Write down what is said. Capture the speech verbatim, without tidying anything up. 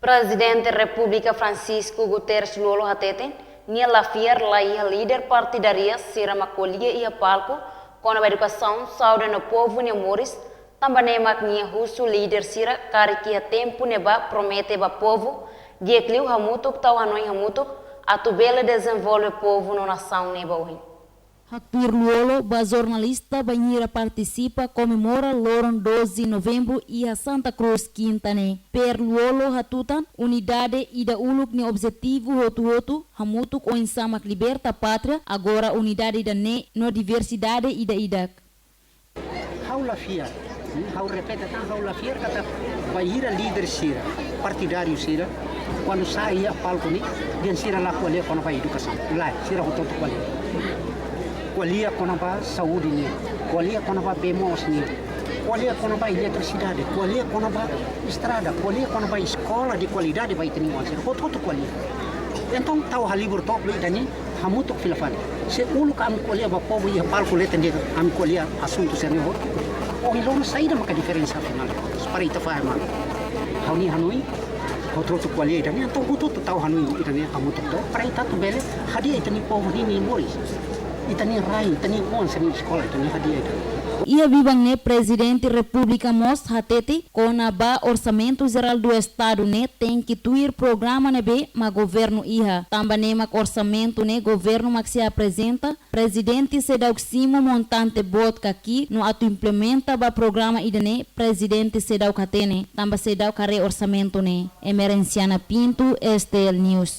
Prezidente Repúblika Francisco Guterres Lú-Olo hateten, nia la fiar laiha líder partidáriu sira mak ko'alia iha palku kona-ba edukasaun, saúde no povu nia moris, tanba ne'e mak nia husu líder sira karik iha tempu ne'ebá promete ba povu, di'ak liu hamutuk tau hanoin hamutuk, atu bele dezenvolve povu no nasaun ne'e ba oin. Haktuir Lú-Olo ba jornalista bainhira partisipa komemora loron doze Novembru iha Santa Cruz, Kinta ne'e. Pierre Lú-Olo hatutan, unidade ida uluk nia objetivu hotu-hotu, hamutuk oinsá mak liberta pátria, agora unidade ida-ne'e no diversidade ida-idak. Ha'u la fiar, hmm, ha'u repete tan, ha'u la fiar katak bainhira líder sira, partidáriu sira, kuandu sa'e iha palku ne'e, dehan sira la ko'alia kona-ba edukasaun. Lae, sira hotu-hotu ko'alia. Ko'alia kona-ba saúde nian, ko'alia kona-ba bee moos nian, ko'alia kona-ba eletrisidade, ko'alia kona-ba estrada, ko'alia kona-ba eskola de kualidade ba ita-nia oan sira. Hotu-hotu ko'alia. Entaun, tau halibur took ba ida-ne'e, hamutuk fila fali. Se uluk ami ko'alia ba povu iha palku leten de'it, ami ko'alia asuntu sira-ne'e hotu. Ohin loron saida maka diferensa afinál de contas, para ita fahe malu. Ha'u-nia hanoin, hotu-hotu ko'alia ida-ne'e, entaun hotu-hotu tau hanoin ida-ne'e hamutuk took, para ita atu bele hadi'a ita-nia povu ninia moris, ita-nia rai, ita-nia oan sira-nia eskola, ita-nia hadi'a ida-ne'e. Iha biban ne'e Prezidente Repúblika mós hatete kona-ba Orsamentu Jerál do Estadu ne'e tenke tuir programa ne'ebé mak governu iha. Tanba ne'e mak orsamentu ne'e governu mak sei aprezenta, prezidente seidauk simu montante boot ka ki'ik no atu implementa ba programa ida-ne'e, prezidente seidauk hatene, tanba seidauk haree orsamentu ne'e. Emerenciana Pinto, S T L News.